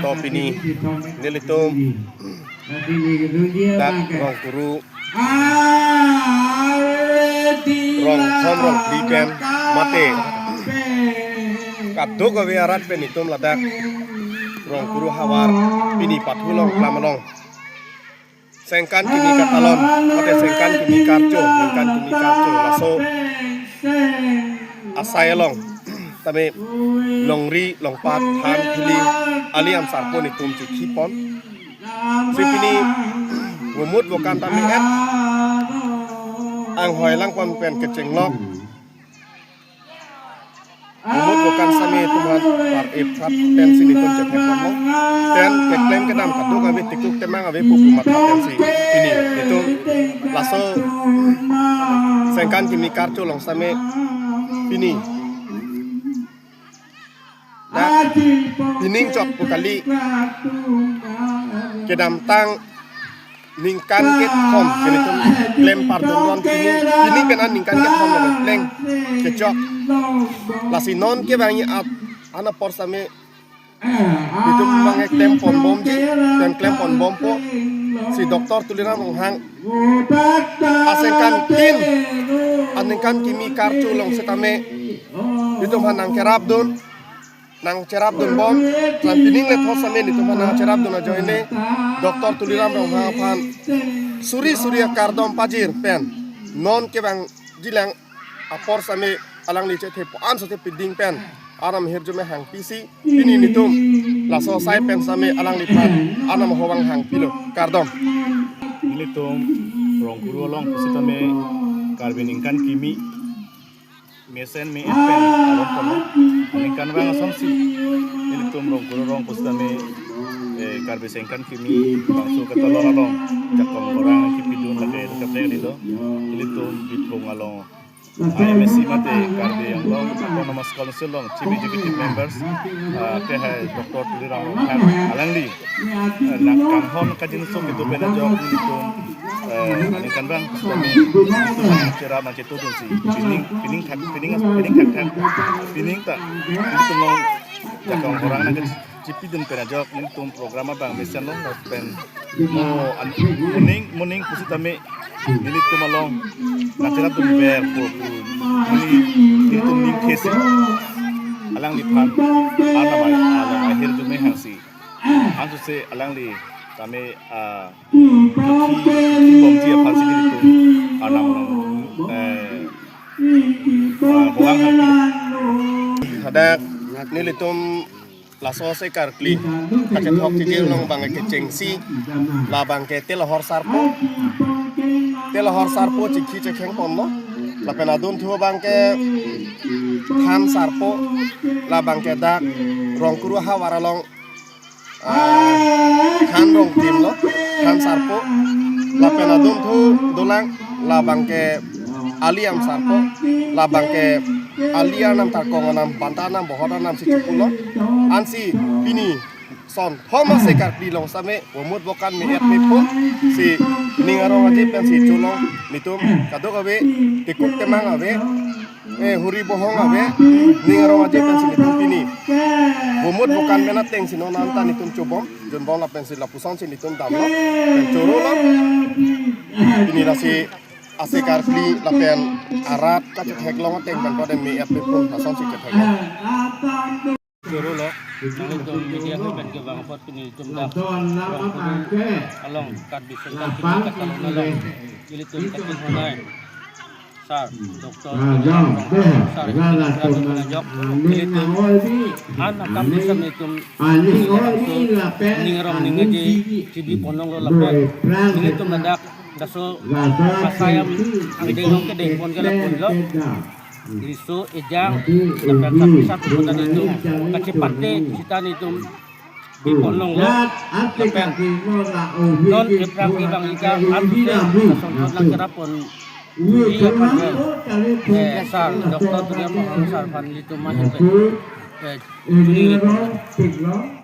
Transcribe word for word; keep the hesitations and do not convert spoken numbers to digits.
Pini nelitum dak Rongkuru, rong thom, rong phli pen mate kadokave arat pen itum ladak Rongkuru havar pini pathu along, klam along sengkan kimi katalon, mate sengkan kimi karcho, ningkan kimi karcho, laso asai along tame longri longpat than thili aliam sarpo nitum chikhi pon. Si pini vomut vokan tame et anghoi langpon pen kechenglok, vomut vokan same itum aphan par-e prat pensi nitum chethek ponlo. Pen keklem kedam kadokave, tikuk temang ave pu pu matha pensi pini itum laso sengkan kimi karcho along same pini na pining chot pu kali, kedamtang ningkan kethom ke nitum klem pardon don, pini, pini pen an ningkan kethom lo pleng kechok. Lasi non kevangji at an apor same itum bang klem pon bomji, pen klem pon bompo si Doctor Tuliram Ronghang asengkan tin, aningkan kimi karcho along setame itum aphan nangkerapdun, nangcherapdun bom, pen pining lethot same nitum aphan nangcherapdun ajoine Doctor Tuliram Ronghang aphan suri suri akardom pajir pen non kevangjilang apor same alangli chethe pu an sate piding pen Arnam ahirjume hangpisi pini nitum laso asai pen same alangliphan Arnam ahovang hangpilo, kardom. Nelitum Rongkuru along pusitame Karbi ningkan kimi mesen me-et pen aron kono aningkanvang asonsi nelitum Rongkuru rong pusitame, eh, Karbi sengkan kimi bangso katalon along jakong borang kipidun lake kaprek dilo. Nelitum Bithung along I M A C mate Karbi Anglong Autonomous Council along Chief Executive Members, ah, ke hai Doctor Tuliram Ronghang alangli, eh, nangkanghon kajinso kedo pen ajok nelitum, eh, aningkanvang kami cherap nangchetodunsi pining, pining thak, pining as, pining thakthak, pining ta nelitum along jakong borang nangkachipidun pen ajok nelitum program abang mesenlo, pen mo an, moning, moning pusitame nelitum along nangcherapdun ver po pu neli, nelitum ningkesi alangliphan Arnam along ahirjume hangsi ansose alangli tame, ah, ki, ki bomji aphansi nelitum Arnam along, eh, ah, hovang hangpi. Hadak nelitum laso asai karkli kachethok chijir along bang kechengsi, labang ke Telohor sarpo, Telohor sarpo chikhi chekheng ponlo. Lapen adunthu bang ke than sarpo, labang ke dak Rongkuru havar along, ah, than rongtimlo, than sarpo. Lapen adunthu dolang, labang ke aliam sarpo, labang ke ali arnam, tarkong arnam, banta arnam, bohot arnam si chipulo. Ansi pini son thom asai karkli along same vomut vokan me-et me phun si ning arong aje pensi cholong, nitum kadokave, tikuk temang ave, eh, huri bohong ave, ning arong aje pensi nitum pini vomut vokan pen atengsi non anta nitum chobom junbom lapensi lapusonsi nitum damlo pen chorolo. Pini lasi asai karkli lapen arat kachetheklong ateng pen paden me-et me phun lasonsi chetheklong. Chorolo, nangtum media pen kevang apot pini itum dak Rongkuru along Karbi sengkan kimi katalon along ilitum kachinghon ai sar, Doctor Sar, sar, sar, ajok ilitum an akam bisa itum ning arong ning aje chibi ponlonglo lapen ilitum ladak laso asai angdeng along kedeng pon ke lapunlo. Riso ejang lapen sapi sapi pon ta nitum kachepate sita nitum bi ponlonglo. Lapen non eprang kevang ika an pute lason thot nangcherap pon, eh, sar, Doctor Tuliram Ronghang sar aphan ilitum ahin pen, eh, chuningri ponlo.